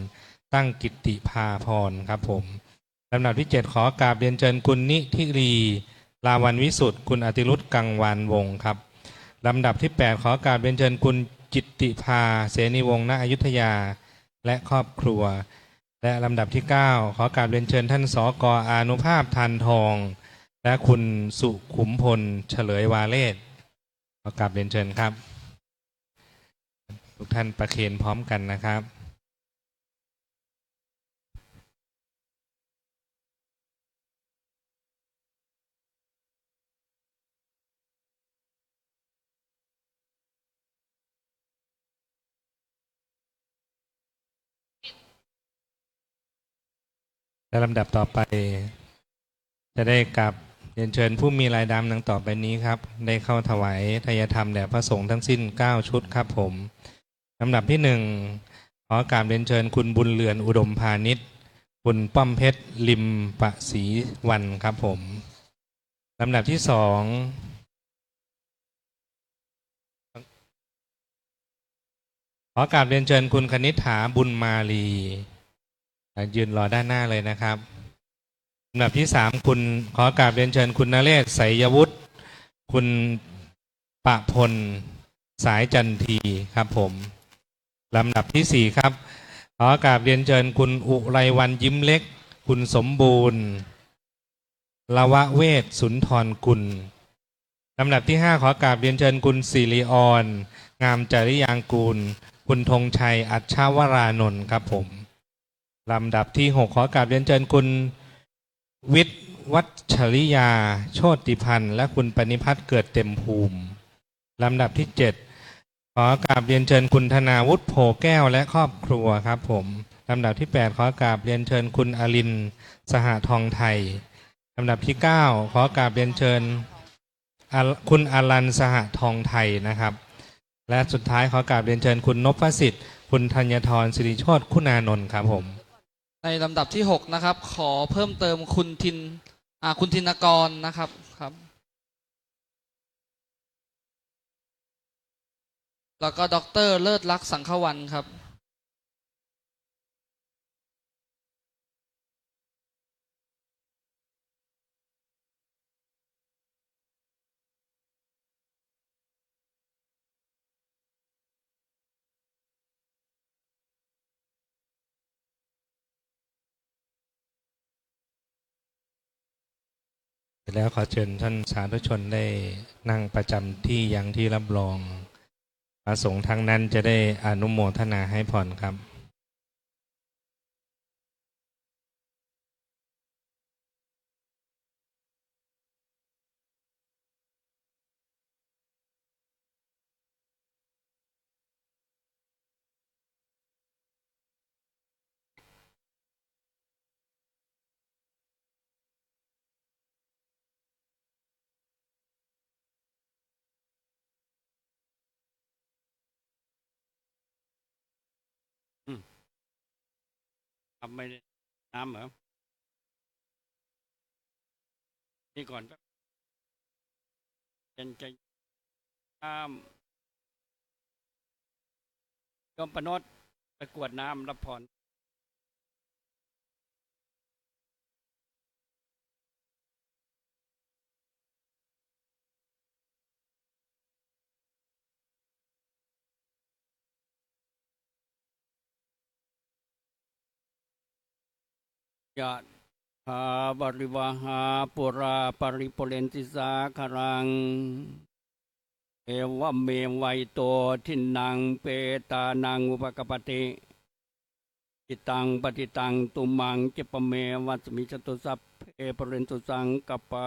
ตั้งกิตติภาพรครับผม ลำดับที่เจ็ดขอกราบเรียนเชิญคุณนิธิรี ลาวัณวิสุทธิ์ คุณอติรุธ กังวานวงศ์ครับ ลำดับที่แปดขอกราบเรียนเชิญคุณจิตติภา เสนีวงศ์ ณ อยุธยา และครอบครัว และลำดับที่เก้าขอกราบเรียนเชิญท่าน สก อานุภาพ ทานทอง และคุณสุขุมพล เฉลยวาเลศ ขอกราบเรียนเชิญครับ ทุกท่านประเคนพร้อมกันนะครับ และลำดับต่อไป จะได้กราบเรียนเชิญผู้มีลายดำดังต่อไปนี้ครับ ได้เข้าถวายทายธรรมแด่พระสงฆ์ทั้งสิ้นเก้าชุดครับผม ลำดับที่หนึ่งขอกราบเรียนเชิญคุณบุญเรือน อุดมพานิช คุณป้อมเพชร ลิมประศรีวรรณครับผม ลำดับที่สองขอกราบเรียนเชิญคุณคณิษฐา บุญมาลี ยืนรอด้านหน้าเลยนะครับ ลำดับที่สามคุณขอกราบเรียนเชิญคุณนเรศ ไสยวุฒิ คุณประพล สายจันทีครับผม ลำดับที่สี่ครับ ขอกราบเรียนเชิญคุณอุไรวรรณ ยิ้มเล็ก คุณสมบูรณ์ ลวเวศสุนทรกุล ลำดับที่ห้าขอกราบเรียนเชิญคุณสิริออน งามจริยางกูล คุณธงชัย อัชวรานนท์ครับผม ลำดับที่หกขอกราบเรียนเชิญคุณวิทย์วัชริยา โชติพันธ์ และคุณปณิพัฒน์ เกิดเต็มภูมิ ลำดับที่เจ็ดขอกราบเรียนเชิญคุณธนาวุฒิ โพแก้ว และครอบครัวครับผม ลำดับที่แปดขอกราบเรียนเชิญคุณอลิน สหทองไทย ลำดับที่เก้าขอกราบเรียนเชิญอล- คุณอลัน สหทองไทยนะครับ และสุดท้ายขอกราบเรียนเชิญคุณนพสิทธิ์ คุณธัญทร สิริโชติ คุณานนท์ครับผม ในลำดับที่หกนะครับ ขอเพิ่มเติมคุณทิน อ่า คุณธินกรนะครับ ครับ แล้วก็ ดอกเตอร์ เลิศลักษณ์ สังขวัลย์ครับ แล้วขอเชิญท่านสาธุชนได้นั่งประจำที่ยังที่รับรอง พระสงฆ์ทั้งนั้นจะได้อนุโมทนาให้พรครับ อืม ครับ ไม่ได้น้ำเหรอ นี่ก่อนแป๊บ เย็นใจ ข้าม โยมปนดไปกรวดน้ำรับพร Yathā vārivahā pūrā paripūrenti sāgaraṃ, evameva ito dinnaṃ petānaṃ upakappati. Icchitaṃ patthitaṃ tumhaṃ khippameva samijjhatu, sabbe pūrentu saṅkappā,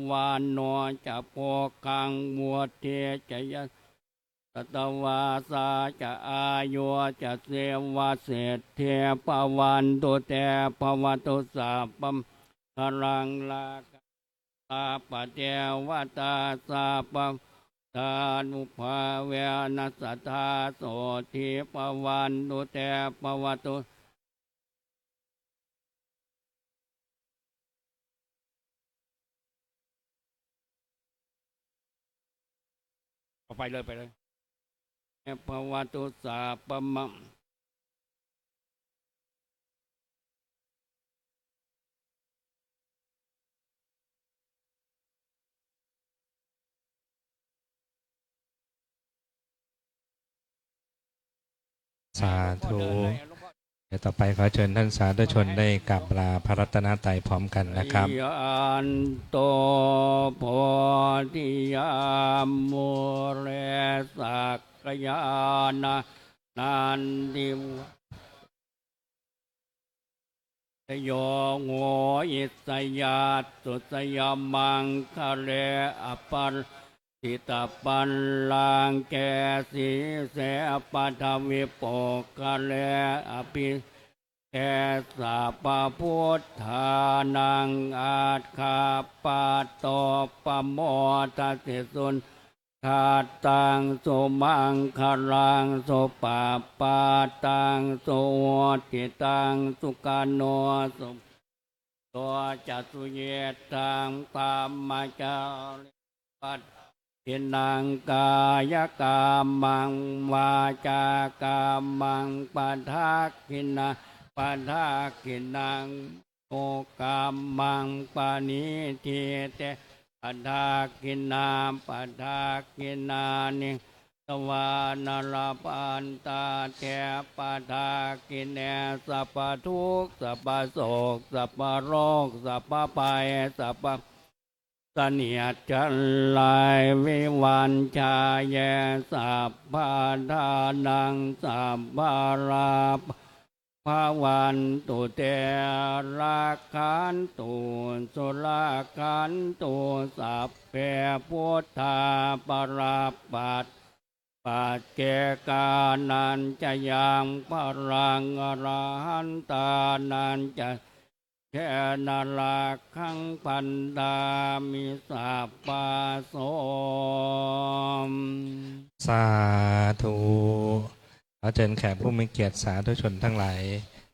vaṇṇo ca bhogaṃ vuḍḍhī ca yasavā satavassā ca āyū ca jīvasiddhī bhavantu te. Bhavatu sabbamaṅgalaṃ rakkhantu sabbadevatā sabbabuddhānubhāvena sadā sotthī bhavantu te. Bhavatu เอาไปเลย ไปเลย bhavatu sabbamaṅ สาธุ เดี๋ยวต่อไปขอเชิญท่านสาธุชนได้กราบลาพระรัตนตรัยพร้อมกันนะครับ Jayanto bodhiyā mūle sakyānaṃ nandivaḍḍhano Yo hohi jayassu jayamaṅgale, aparājitapallaṅke sīse paṭhavipokkhare, abhiseke sabbabuddhānaṃ aggappatto pamodati. Sunakkhattaṃ sumaṅgalaṃ supabhātaṃ suhuṭṭhitaṃ, sukhaṇo sumuhutto ca suyiṭṭhaṃ brahmacārisu. Padakkhiṇaṃ kāyakammaṃ vācākammaṃ padakkhiṇaṃ, padakkhiṇaṃ manokammaṃ paṇidhī te padakkhiṇā. Padakkhiṇāni katvāna labhantatthe padakkhiṇe. Sabbadukkha sabbasoka sabbaroga sabbabhaya sabba เสนียดจัญไร vivañjaye sabbadhanaṃ sabbalābhaṃ bhavantu te. Rakkhantu surakkhantu sabbe buddhā balappattā. Paccekānañca yaṃ balaṃ arahantānañca tejena rakkhaṃ bandhāmi sabbaso. สาธุ ขอเชิญแขกผู้มีเกียรติสาธุชนทั้งหลาย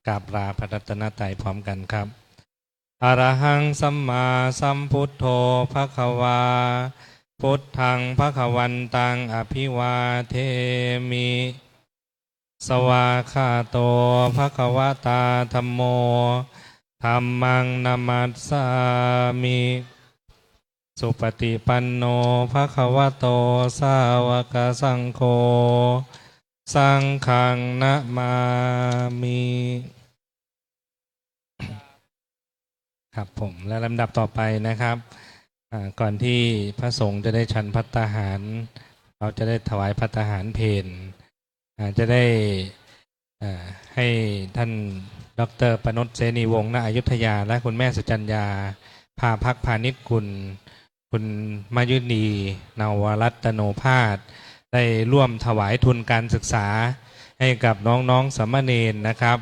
กราบลาพระรัตนตรัยพร้อมกันครับ Arahaṃ sammāsambuddho bhagavā, buddhaṃ bhagavantaṃ abhivādemi. Svākkhāto bhagavatā dhammo, dhammaṃ namassāmi. Supaṭipanno bhagavato sāvakasaṅgho, saṅghaṃ namāmi. ครับผม และลำดับต่อไปนะครับ อ่า ก่อนที่พระสงฆ์จะได้ฉันภัตตาหาร เราจะได้ถวายภัตตาหารเพล อ่า จะได้ อ่า ให้ท่าน ดอกเตอร์ ปนช เสนีวงศ์ ณ อยุธยา และคุณแม่สุจัญญา ภาพักพานิชกุล คุณมายุนี นวรัตโนภาส ได้ร่วมถวายทุนการศึกษาให้กับน้องๆ สามเณรนะครับ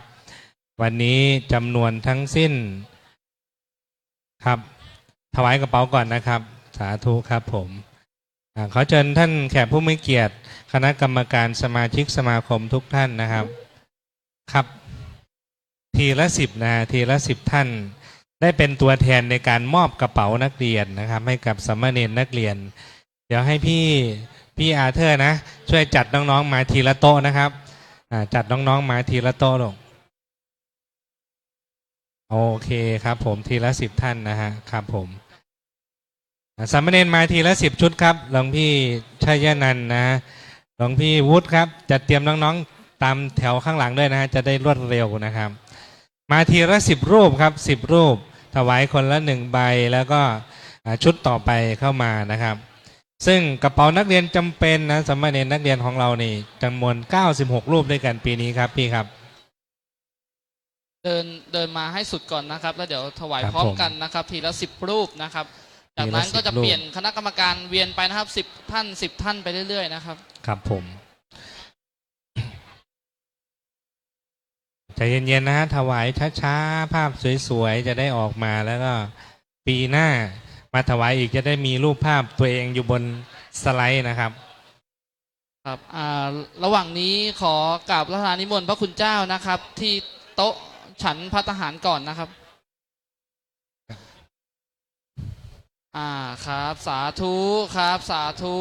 วันนี้จำนวนทั้งสิ้น ครับ ถวายกระเป๋าก่อนนะครับ สาธุครับผม อ่า ขอเชิญท่านแขกผู้มีเกียรติ คณะกรรมการสมาชิกสมาคมทุกท่านนะครับ ครับ ทีละสิบนะ ทีละสิบท่าน ได้เป็นตัวแทนในการมอบกระเป๋านักเรียนนะครับ ให้กับสามเณรนักเรียน เดี๋ยวให้พี่ พี่อาเธอร์นะ ช่วยจัดน้องๆ มาทีละโต๊ะนะครับ อ่า จัดน้องๆ มาทีละโต๊ะลง โอเคครับผม ทีละสิบท่านนะฮะ ครับผม อ่า สามเณรมาทีละสิบชุดครับ หลวงพี่ชัยนันท์นะ หลวงพี่วุฒิครับ จัดเตรียมน้องๆ ตามแถวข้างหลังด้วยนะฮะ จะได้รวดเร็วนะครับ มาทีละสิบรูปครับ สิบรูป ถวายคนละหนึ่งใบ แล้วก็ อ่า ชุดต่อไปเข้ามานะครับ ซึ่งกระเป๋านักเรียนจำเป็นนะ สามเณรนักเรียนของเรานี่จำนวนเก้าสิบหกรูปด้วยกันปีนี้ครับพี่ครับ เดิน เดินมาให้สุดก่อนนะครับ แล้วเดี๋ยวถวาย ครับ พร้อม ผม กันนะครับ ทีละสิบรูปนะครับ ทีละ จากนั้นก็จะ สิบรูป เปลี่ยนคณะกรรมการเวียนไปนะครับ สิบท่าน สิบท่านไปเรื่อยๆ นะครับ ครับผม ใจเย็นๆ นะฮะ ถวายช้าๆ ภาพสวยๆ จะได้ออกมา แล้วก็ปีหน้ามาถวายอีก จะได้มีรูปภาพตัวเองอยู่บนสไลด์นะครับ ครับ อ่า ระหว่างนี้ขอกราบอาราธนานิมนต์พระคุณเจ้านะครับ ที่โต๊ะฉันภัตตาหารก่อนนะครับ อ่า ครับ สาธุครับ สาธุ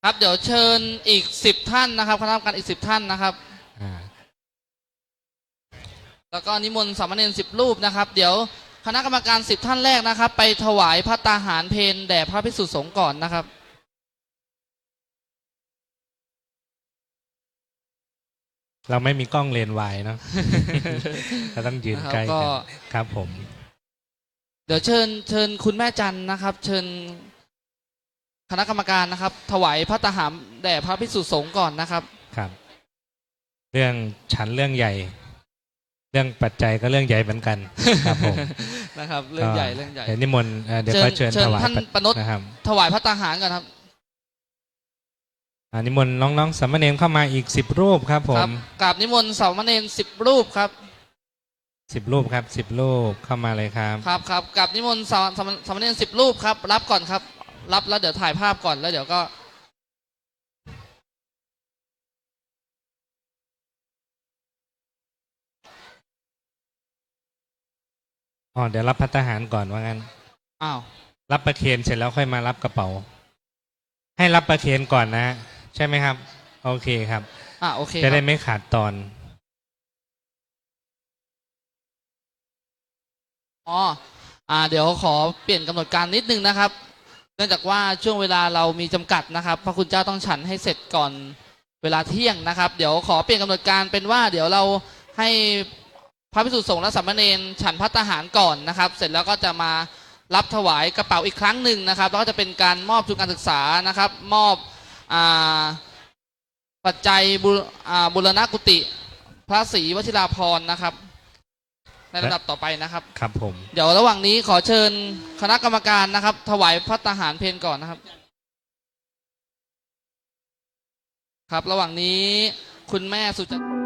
ครับ เดี๋ยวเชิญอีกสิบท่านนะครับ คณะกรรมการอีกสิบท่านนะครับ อ่า แล้วก็นิมนต์สามเณรสิบรูปนะครับ เดี๋ยวคณะกรรมการสิบท่านแรกนะครับ ไปถวายภัตตาหารเพลแด่พระภิกษุสงฆ์ก่อนนะครับ เราไม่มีกล้องเลนส์วายเนาะ เราต้องยืนใกล้กัน นะครับ ก็ ครับผม เดี๋ยวเชิญ เชิญคุณแม่จันนะครับ เชิญคณะกรรมการนะครับ ถวายภัตตาหารแด่พระภิกษุสงฆ์ก่อนนะครับ ครับ เรื่องฉันเรื่องใหญ่ เรื่องปัจจัยก็เรื่องใหญ่เหมือนกัน ครับผม นะครับ เรื่องใหญ่ ก็ เรื่องใหญ่ เดี๋ยวนิมนต์เอ่อเดี๋ยว เชิญ ขอเชิญ เชิญ ถวาย ท่าน ปัจ ปนด นะครับ ถวายภัตตาหารก่อนครับ อ่านิมนต์น้องๆสามเณรเข้ามาอีกสิบรูปครับผม ครับ กราบนิมนต์สามเณรสิบรูปครับ สิบรูปครับสิบรูปเข้ามาเลยครับ ครับครับ กราบนิมนต์สามสามสามเณรสิบรูปครับ รับก่อนครับ รับแล้วเดี๋ยวถ่ายภาพก่อน แล้วเดี๋ยวก็ อ๋อเดี๋ยวรับภัตตาหารก่อนว่างั้น อ้าว รับประเคนเสร็จแล้วค่อยมารับกระเป๋า ให้รับประเคนก่อนนะ ใช่ไหมครับ โอเคครับ อ่า โอเค จะ ค ได้ รับ ไม่ขาดตอน อ๋อ อ่า เดี๋ยวขอเปลี่ยนกำหนดการนิดนึงนะครับ เนื่องจากว่าช่วงเวลาเรามีจำกัดนะครับ พระคุณเจ้าต้องฉันให้เสร็จก่อนเวลาเที่ยงนะครับ เดี๋ยวขอเปลี่ยนกำหนดการเป็นว่า เดี๋ยวเราให้พระภิกษุสงฆ์และสามเณรฉันภัตตาหารก่อนนะครับ เสร็จแล้วก็จะมารับถวายกระเป๋าอีกครั้งหนึ่งนะครับ แล้วก็จะเป็นการมอบทุนการศึกษานะครับ มอบ อ่า ปัจจัยบุอ่า บูรณกุฏิพระศรีวชิราภรณ์นะครับ ในลำดับต่อไปนะครับ ครับผม เดี๋ยวระหว่างนี้ขอเชิญคณะกรรมการนะครับ ถวายภัตตาหารเพลก่อนนะครับ ครับ ระหว่างนี้คุณแม่สุจัน